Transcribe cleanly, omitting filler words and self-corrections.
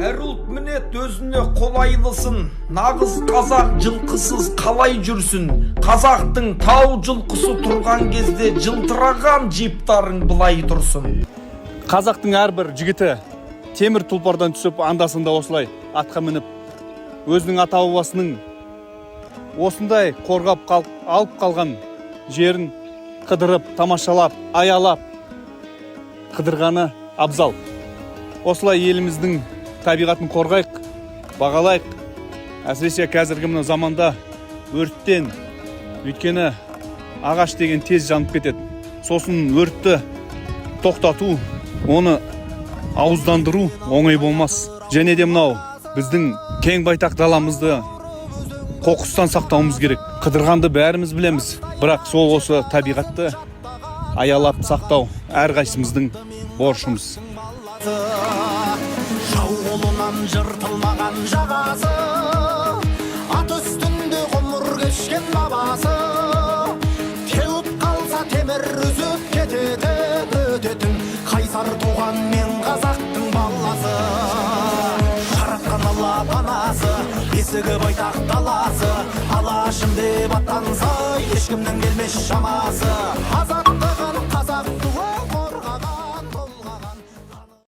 Әр ұлт мінет өзіне қолайлысын. Нағыз қазақ жылқысыз қалай жүрсін? Қазақтың тау жылқысы тұрған кезде жылтыраған джиптарың былай тұрсын. Қазақтың әрбір жігіті темір тұлпардан түсіп, анда-санда осылай атқа мініп, өзінің ата бабасының осындай қорғап алып қалған жерін қыдырып, тамашалап, аялап қыдырғаны абзал. Осылай еліміздің табиғатын қорғайық, бағалайық, әсіресе қазіргі мына заманда өрттен, өйткені ағаш деген тез жанып кетеді. Сосын өртті тоқтату, оны ауыздандыру оңай болмас. Және де мынау біздің кең байтақ даламызды қоқыстан сақтауымыз керек. Қыдырғанды бәріміз білеміз, бірақ сол осы табиғатты аялап сақтау әрқайсымыздың борышымыз. Жау қолынан жыртылмаған жағасы, ат үстінде ғұмыр кешкен бабасы, теуіп қалса, темір үзіп кететін, өтетін қайсар туған мен қазақтың баласы. Жаратқан Алла панасы, бесігі байтақ даласы, Алашым деп аттанса, ешкімнің келмес шамасы. Азаттығын қазақ